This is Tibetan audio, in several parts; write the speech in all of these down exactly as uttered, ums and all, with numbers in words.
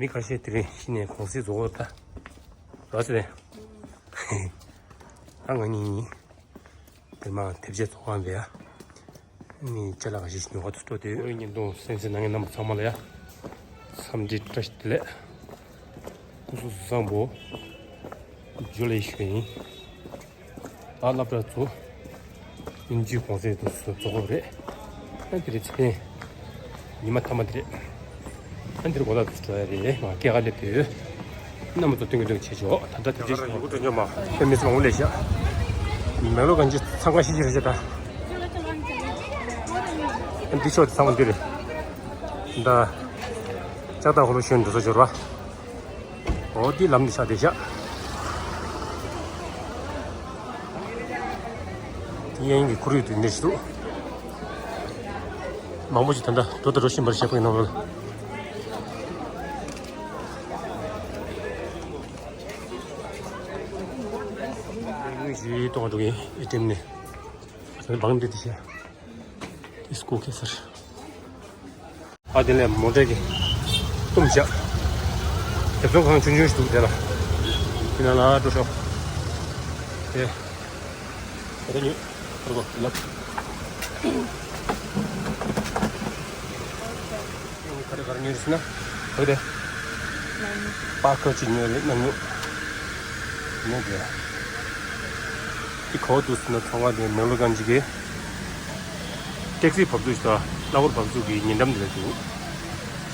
མི་ཁ་ཤས་དེ་རིང་གཞི་ནས་གུང་སེང་རྫོགས་པ་ད། ར་ཟེ་རེད། ད་ང་གཉིས་ཡིན། དེ་མ་ཐེབས་ཆད་ཚོགས་ཁང་རེད་ཡ། ནི་ཅ་ལག་ཁ་ཤས་ཤིག་ཉོ་ག་ཚུར་འགྲོ་དེ། ཨོ་ཡ། བརྙན་ཐུང་གསན་གཟིགས་གནང་མཁན་རྣམ་པ་ཚང་མ་ལ་ཡ། འཚམས་འདྲི་བཀྲ་ཤིས་བདེ་ལེགས། སྐུ་གཟུགས་བཟང་པོ། ཇུ་ལེ་ཞུ་ཡིན། ད་སློབ་གྲྭ་ཚོ་དབྱིན་ཇིའི་གུང་སེང་དུ་རྫོགས་པ་རེད། ཨ་འདི་རེད་ཚེ་རིང་། ཉི་མ་མཐའ་མ་འདི་རེད། ཨ་འདིར་གོ་ལ་དུ་འགྲོ་ཡ་རེད། ང་སྐྱེལ་ག་སླེབས་དུས། རྣམ་པ་ཚོ་སྟོན་གི་འདུག་བྱེད་ཆོག་ད་ལྟ་དེ་རྗེས་ཡོད་མི་ཚོ་མང་པོ་ལས་ཤག་མེག་ལོར་གན་ཇི་འཚང་ཁ་ཤིག་ཤིག་རེད་ཤག་ད། ཨ་འདི་ཕྱོགས་དེ་ཚང་མ་འདི་རེད། ད་ལྕགས་ཐག་འཁོར་ལོ་ཞོན་འགྲོ་ས་འབྱོར་བ། འོ་འདི་ལམ་འདི་ཆགས་བསྡད་ཤག་དེ་གཡས་གཡོན་གྱི་ཁོར་ཡུག་དེ་འདྲ་ཞིག་འདུག་མང་པོ་ཞིག་ད་ལྟ་འགྲོ་དང་འགྲོ་བཞིན་པར་བྱེད་པ་ཡིན་ནམ། དངུལ་ཞིག་གཏོང་འགྲོ་གི་ཨེ་ཊི་ཨེམ་ནས། བང་འདི་དེ་བྱས། ཨིས་ཀོ་ཁེ་སར། ཨ་དེ་ལས་མོ་ཊ་གི་གཏུམ་བཞག་དེབ་ཚོང་ཁང་ཆུང་ཆུང་ཞིག་འདུག་དེ་ལ། དེ་ནང་ལ་འགྲོ་ཤོག་དེ། ད་ལྟ་ཉོས། ཧོར་གོ་ལབ། ག་རེ་ག་རེ་ཉོས་ཟེར་ན། ག་རེ། པཱ་ཀར་ཅིག་ཉོས་རེད། ནང་ཉོ། ཉོ་དགོས། འདི་ག་པར་འདུག་ཟེར་ན་ཚོང་ཁང་དེ་མེག་ལོར་གན་ཇི་གི་ཊེག་སི་བབས་ཚུགས་ཤིག་དང་གླ་འཁོར་བབས་ཚུགས་ཀྱི་ཉེ་འགྲམ་དེ་ལ་འདུག་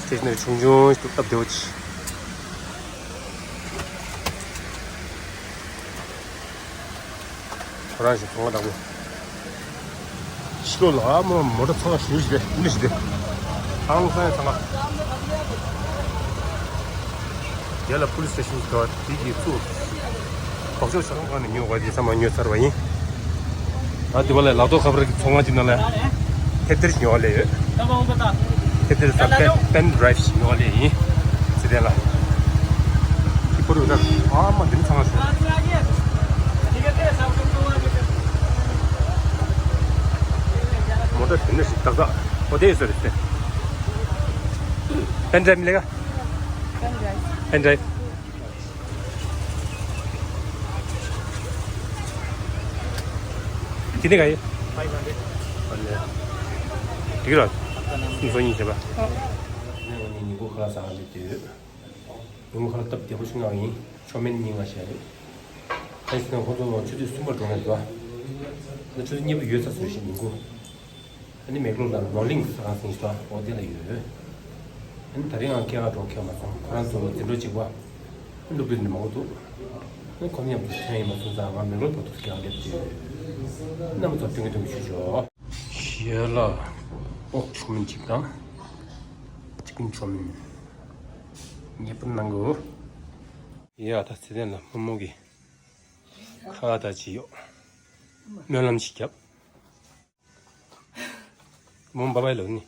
སི་ཊེ་ཤ་ན་རི་ཆུང་ཆུང་ཞིག་འདུག་སྟབས་བདེ་བོ་ཅིག་ཁོ་རང་ཞིག་ཚོང་ཁང་བདག་པོ། ཕྱི་ལོགས་ལ་ཨ་མ་མོ་ཊ་ཚང་ཞུ་ཞིག་རེད། མི་ཞིག་རེད། ཨང་སང་ཚང་ཁ། རྒྱལ་ལ་པོ་ལི་སི་སི་ཊེ་ཤན་ཞིག་འདུག་དེ་གི་ཚུར་བག་ཆགས་ཚོང་ཁང་ནས་ཉོ་བ་དེ་ཚང་མ་ཉོས་ཚར་བ་ཡིན། ད་འདི་བ་ལས་ལག་ཐོག་ཁ་པར་གྱི་ཚོང་ཁང་གཅིག་ནང་ལ་ཐེབས་ཐེར་ཞིག་ཉོ་བ་ལས་ཡོད། ཐེབས་ཐེར་ས་པེན་པེན་ཌ་རའིབ་ཞིག་ཉོ་བ་ལས་ཡིན། ཚེ་བརྟན་ལ། ཁྱི་པོ་རུ་ད་ཨ་མ་འདི་ནི་ཚང་ང་ཤོག་མོ་ཊ་དེ་འདྲ་ཞིག་ཏག་ཏག་འོ་དེ་ཡོད་ས་རེད་ཟེར། པེན་ཌ་རའིབ་མི་ལེགས་ཨ། པེན་ཌ་རའིབ། དེ་ནས་ག་ཡིན། དེ་ག་ར་སུམ་སོ་གཉིས་བྱས་པ། ནས་ང་ནི་ཉིན་གུང་ཁ་ལག་ཟ་ག་སླེབས་དུས། ཉིན་གུང་ཁ་ལག་སྟབས་བདེ་པོ་ཞིག་མངགས་ཡིན། ཆོ་མེན་གཉིས་མངགས་བཞག་རེད། གང་ཡིན་ཟེར་ན་ཁོང་ཚོ་ཆུ་ཚོད་གསུམ་པར་འགྲོ་ནས་འདུག་ཨ་ནི་ཆུ་ཚོད་གཉིས་པ་ཡོལ་ཚར་སོང་ཞིག་ཉིན་གུང་། ཨ་ནི་མེག་ལོར་ལ་རོ་ལིང་ཟ་ཁང་ཟིན་ཞིག་འདུག་འོ་དེ་ལ་ཡོད། ཨ་ནི་ད་རིང་ང་སྐྱེལ་ག་འགྲོ་ཁྱོད་མ་སོང་། ཁོ་རང་ཚོ་འཛིན་གྲོགས་གཅིག་པ། ཨ་ནི་སློབ་ཕྲུག་འདི་མང་པོ་འདུག་ཨ་ནི་ཁོ་མཉམ་དུ་ཐོན་ཡིན་མ་སོང་ཙང་ང་མེག་ལོར་བར་དུ་སྐྱེལ་ག་སླེབས་ཏེ། རྣམ་པ་ཚོ་སྟོན་གི་སྟོན་གི་ཞུ་ཆོག་ཞལ་ལག་པོག་ཆོ་མིན་གཅིག་དང་། ཅི་ཀིན་ཆོ་མིན། ངེས་པར་གནང་དགོས། ཡ་ད་ཚེ་བརྟན་ལ་མོག་མོག་གི་ཁ་ལག་ཅིག་ཡོད། སྨོན་ལམ་ཅིག་རྒྱབ། མོ་བྷའི་བྷའི་ལོ་ནི།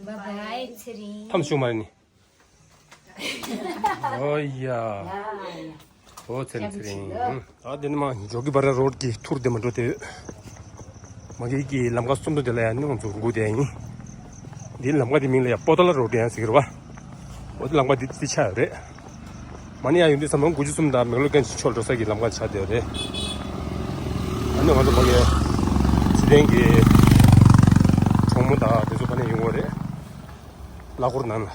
བྷའི་བྷའི་ཚེ་རིང་། ཐམས་ཅད་མ་རེད་ནི། ཨོ་ཡ། ཨོ་ཚེ་རིང་ཚེ་རིང་། ཨ་དེ་ནི་མ་ཇོ་གི་བ་ར་རོཌ་ཀྱི་ཐུར་དེ་མ་འགྲོ་དེ། མ་གི་གི་ལམ་ཁ་གསུམ་དུ་དེ་ལ་ཡང་ནི་ང་ཚོ་སྒུག་དེ་ཡིན། འདི་ལམ་ཁ་དེ་མིང་ལ་ཡང་པོ་ཏ་ལ་རོཌ་ཡང་ཟེར་གི་རེད་བ། འོ་དེ་ལམ་ཁ་དེ་དེ་ཆགས་ཡོད་རེད། མ་ནི་ཡང་ཡོང་དུས་ཚང་མ་དགུ་བཅུ་གསུམ་དང་མེག་ལོར་གན་ཇི་ཕྱོགས་འགྲོ་ས་གི་ལམ་ཁ་ཆགས་བསྡད་ཡོད་རེད། ཨ་ནི་ང་ཚོ་ཕ་གི་ཚེ་བརྟན་གྱི་གྲོགས་མོ་དང་དེ་ཚོ་ཕ་ནས་ཡོང་གི་རེད། གླ་འཁོར་ནང་ལ།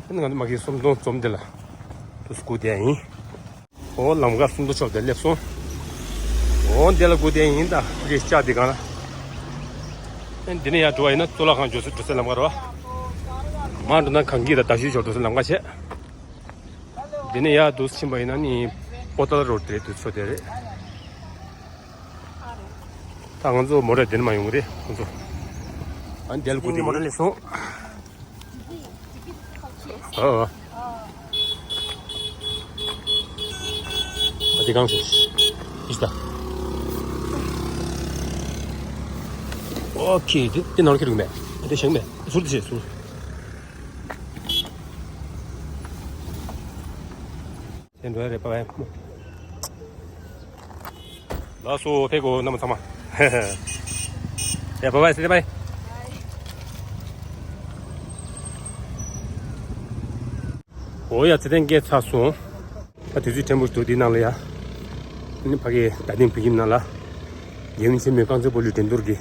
ཨ་ནི་ང་ཚོ་མ་གི་སུམ་མདོ་འཛོམས་དེ་ལ་དུ་སྒུག་བསྡད་ཡིན། འོ་ལམ་ཁ་སུམ་མདོ་ཕྱོགས་དེ་སླེབས་སོང་། འོ་འདི་ལ་སྒུག་བསྡད་ཡིན་ད་ཕ་གི་ལྕགས་འདི་སྒང་ལ། ཨ་ནི་འདི་ནས་ཡར་འགྲོ་བ་ཡིན་ན་གཙུག་ལག་ཁང་འགྲོ་ས་འགྲོ་སའི་ལམ་ཁ་རེད་བ། མར་འགྲོ་ན་གངས་སྐྱིད་དང་ཟླ་ཤུལ་ཕྱོགས་འགྲོ་སའི་ལམ་ཁ་བྱས། འདི་ནས་ཡར་འདུག་ཕྱིན་པ་ཡིན་ན་ནི་པོ་ཏ་ལ་རོཌ་དེ་རེད། དུས་ཚོད་དེ་རེད། ད་ང་ཚོ་མོ་ཊ་འདི་ནས་མར་ཡོང་གི་རེད་ཁོང་ཚོ། ཨ་ནི་དེ་ལ་སྒུག་བསྡད་ཡིན། མོ་ཊ་སླེབས་སོང་། ཨ་ཨ། ཨ་དེ་གང་ཞིག་ཨིཤ་ད། ཨོ་ཁེ། དེ་དེ་ནང་ལ་ཁྱེར་རུང་མེད། ཨ་དེ་བཞེངས་མེད། ཟུར་དེ་བྱས་ཟུར། དེ་འགྲོ་ཡ་རེད། བྷའི་བྷའི། ལགས་སོ་ཕེབས་དགོས་རྣམ་པ་ཚང་མ། ཡ་བྷའི་བྷའི་ཟེར་བྷའི། འོ་ཡ། ཚེ་བརྟན་སྐད་ཚར་སོང་། ད་དུས་ཚོད་ཕྲན་བུ་འདུག་འདི་ནང་ལ་ཡ། ཨ་ནི་ཕ་གིའི་རྡ་སྟེང་བོད་ཁྱིམ་ནང་ལ། རྒྱལ་ཡུམ་ཆེན་མོའི་རྐང་རྩེད་སྤོ་ལོའི་འགྲན་བསྡུར་གྱི་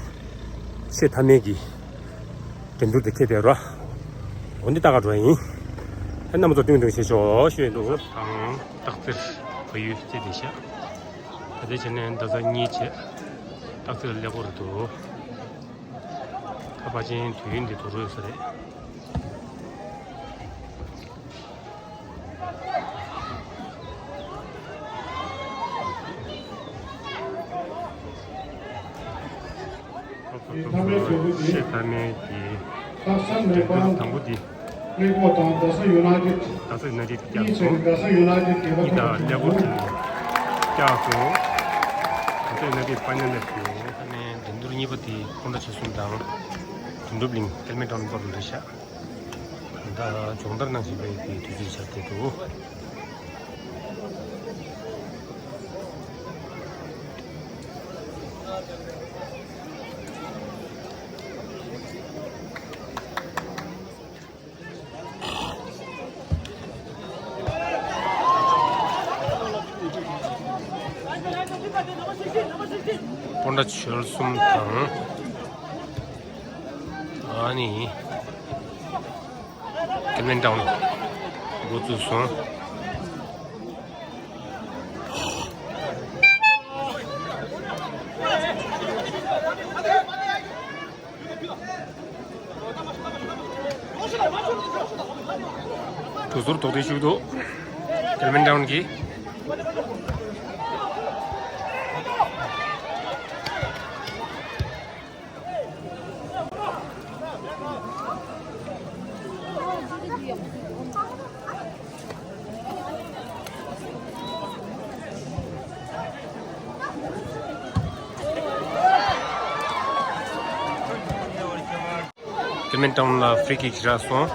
ཆེས་མཐའ་མའི་གི་འགྲན་བསྡུར་དེ་འཁེལ་བསྡད་ར། འོ་འདི་ལྟ་ག་འགྲོ་ཡ་ཡིན། ཨ་རྣམ་པ་ཚོ་སྟོན་སྟོན་བྱེད་ཤོག་ཞུ་ཡ་འདུག་དང་སྟག་རྩེར་བལ་ཡུལ་རྩེད་བསྡད་ཤག་ད་ལྟའི་ཆ་ནས་ཟླ་ཚར་གཉིས་བྱས། སྟག་རྩེར་ཀླད་ཀོར་རེད་འདུག་ད་ཕལ་ཆེར་དུས་ཡུན་འདི་དུས་རོ་ཡོད་ས་རེད། ཆེས་མཐའ་མའི་གི་འགྲན་བསྡུར་དང་པོ་འདི། ཀླད་ཀོར་དང་རྡ་ས་ཡུ་ནའི་ཊེཌ། རྡ་ས་ཡུ་ནའི་ཊེཌ་བཀྱགས་སོང་། གཉིས་བྱས་རྡ་ས་ཡུ་ནའི་ཊེཌ་རྒྱལ་ཁབ་གཉིས་དང་ཀླད་ཀོར་གྱིས་བཀྱགས་སོང་། རྡ་ས་ཡུ་ནའི་ཊེཌ་ཕའི་ནལ་སླེབས་སོང་། ཨ་ནི་འགྲན་བསྡུར་གཉིས་པ་དེ་སྤོན་ཊ་ཆོལ་གསུམ་དང་དོན་གྲུབ་གླིང་ཀེལ་མན་ཊའུན་བར་དུ་འགྲོ་ཤག་ད་སྦྱོང་བརྡར་གནང་བཞིན་པའི་དེ་དུས་ཚོད་ཆགས་བསྡད་འདུག་སྤོན་ཊ་ཆོལ་གསུམ་དང་། ཨ་ནི། ཀེལ་མན་ཊའུན་འགོ་བཙུགས་སོང་། དུས་ཚོད་ཐོག་ཏུ་ཞུགས་འདུག་ཀེལ་མན་ཊའུན་གྱིས། ཀེལ་མན་ཊའུན་ལ་ཕི་རི་ཀིག་རག་སོང་།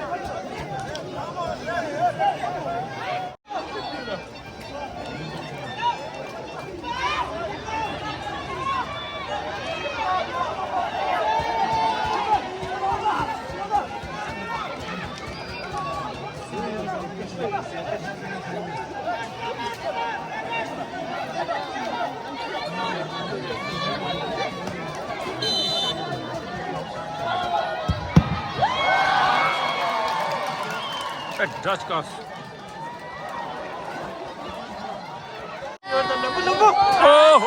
At Dutch Gas. Oh!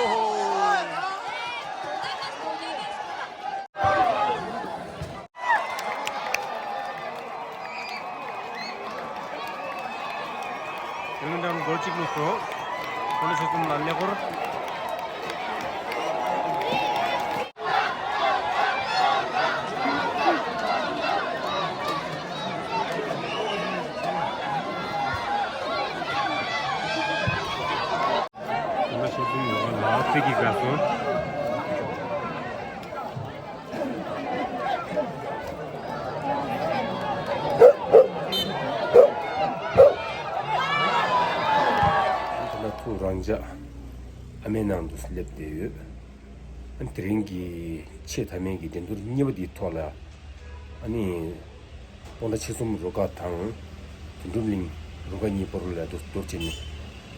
ཀེལ་མན་ཊའུན་གོལ་གཅིག་བླུགས་སོང་། སྤོན་ཊ་ཆོལ་གསུམ་ལ་ཀླད་ཀོར། སྤོན་ཊ་ཆོལ་གསུམ་ལ་ཕི་རི་ཀིག་རག་སོང་། ད་ལྟ་ཚུར་རང་འཇགས་ཨ་མའི་ནང་དུ་སླེབས་བསྡད་ཡོད། ཨ་ནི་དེ་རིང་གི་ཆེས་མཐའ་མའི་གི་འགྲན་བསྡུར་གཉིས་པ་འདིའི་ཐོག་ལ། ཨ་ནི། སྤོན་ཊ་ཆོལ་གསུམ་རུ་ཁག་དང་། དོན་གྲུབ་གླིང་རུ་ཁག་གཉིས་བར་ལ་བསྡུར་བསྡུར་བྱས་ནས།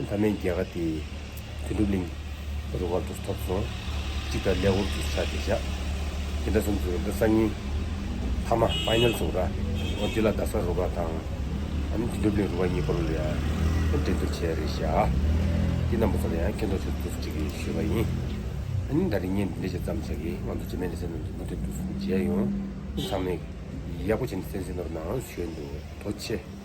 མཐའ་མའི་རྒྱལ་ཁ་དེ་དོན་གྲུབ་གླིང་རུ་ཁག་དུ་ཐོབ་སོང་། གཅིག་དང་ཀླད་ཀོར་དུ་ཆགས་བསྡད་བཞག་དེ་འདྲ་སོང་ཙང་ད་སང་ཉིན་མཐའ་མ་ཕའི་ནལ་སོང་ར། འོ་དེ་ལ་རྡ་ས་རུ་ཁག་དང་། ཨ་ནི་དོན་གྲུབ་གླིང་རུ་ཁག་གཉིས་བར་ལ་ཡང་འགྲན་བསྡུར་བྱས་རེད་བཞག་དེ་རྣམ་པ་ཚོ་ལ་ཡང་མཁྱེན་རྟོགས་ཆེད་དུ་ཅིག་ཞུས་པ་ཡིན། ཨ་ནི་ད་རིང་ངས་འདི་འདྲ་ཞིག་བརྩམས་བཞག་གི་ང་ཚོ་རྗེས་མའི་ལེ་ཚན་ནང་དུ་མུ་མཐུད་དུ་མཇལ་ཡོང་། ཚང་མས་ཡག་པོ་བྱས་ནས་གསན་གཟིགས་གནང་རོགས་གནང་ཞུ་ཡ་འདུག་ཐུགས་རྗེ་ཆེ།